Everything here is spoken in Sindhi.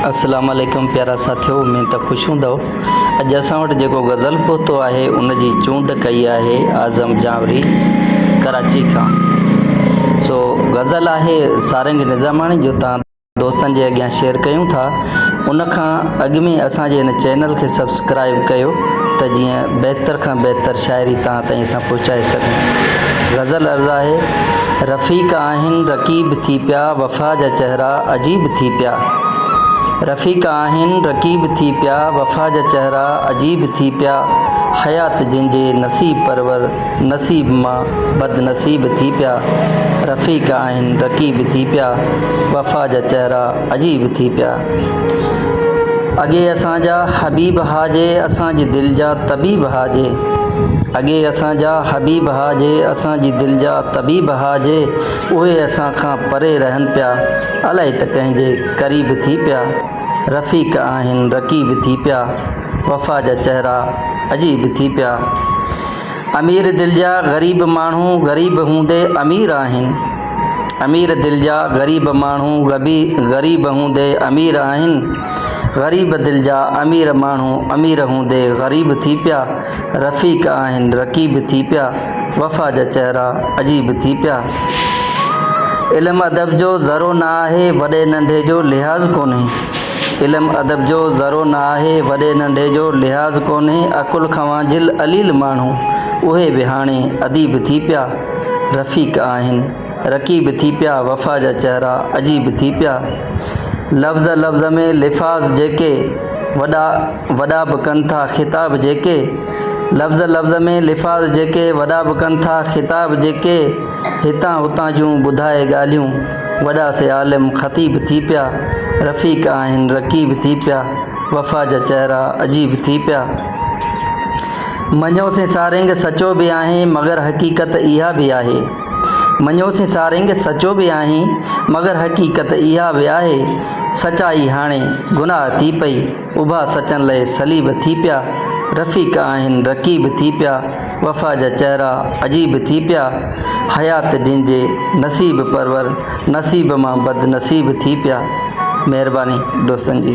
السلام عليڪم پيارا ساٿيو اميد ته خوش هوندؤ اڄ اسان وٽ جيڪو غزل پهتو آهي ان جي چونڊ ڪئي آهي اعظم جانوري ڪراچي کان سو غزل آهي سارنگ نظاماڻي جو تان دوستن جي اڳيان شيئر ڪيون ٿا ان کان اڳ ۾ اسان جي هن چينل کي سبسڪرائب ڪيو ته جيئن بهتر کان بهتر شاعري توهان تائين اسان پهچائي سگهون غزل عرض آهي رفيق آهن رقيب ٿي پيا وفا جا چهرا عجيب ٿي پيا رفيق آهن رقيب ٿي پيا وفا جا چهرا عجيب ٿي پيا حيات جن جي نصيب پرور نصيب مان بد نصيب ٿي پيا، رفيق آهن رقيب ٿي پيا، وفا جا چهرا عجيب ٿي پيا. اڳي اسان جا حبيب ها جي اسان جي دل جا طبيب ها جي اڳي اسان جا حبيب ها جي اسان جي دل جا طبيب ها جي اهي اسان کان پري رهن پيا الائي ته ڪنهن جي قريب ٿي پيا رفيق آهن رقيب ٿي پيا وفا جا چهرا عجيب ٿي پيا. امير دل جا غريب ماڻهو غريب هوندي امير آهن. امير دل جا غريب ماڻهو غريب هوندي امير آهن. غريب دل جا امير ماڻهو امير هوندي غريب ٿي پيا. رفيق آهن رقيب ٿي پيا. وفا جا چهرا عجيب ٿي پيا. علم ادب جو ذرو نه آهي وڏي ننڍي جو لحاظ ڪونهي. علم ادب جو ذرو نه آهي، وڏي ننڍي جو لحاظ ڪونهي، عقل کان وانجهيل عليل ماڻهو، اهي به هاڻي اديب ٿي پيا، رفيق آهن، رقيب ٿي پيا، وفا جا چهرا عجيب ٿي پيا. لفظ لفظ ۾ لفاظ جيڪي، وڏا وڏا به ڪن ٿا خطاب جيڪي، لفظ لفظ ۾ لفاظ جيڪي، وڏا به ڪن ٿا خطاب جيڪي، هتان هتان جون ٻڌائي ڳالهيون، وڏا سي عالم خطيب ٿي پيا، رفيق آهن رقيب ٿي پيا، وفا جا چهرا عجيب ٿي پيا. مڃيوسين سارنگ سچو به آهين، مگر حقيقت اها به آهي. مڃيوسين سارنگ سچو به آهين، مگر حقيقت اها به آهي، سچائي هاڻي گناهه ٿي پئي. اڀا سچن لئه صليب ٿي پيا، رفيق آهن رقيب ٿي پيا، وفا جا چهرا عجيب ٿي پيا، حيات جن جي نصيب پرور، نصيب مان بد نصيب ٿي پيا. مهرباني دوستن جي.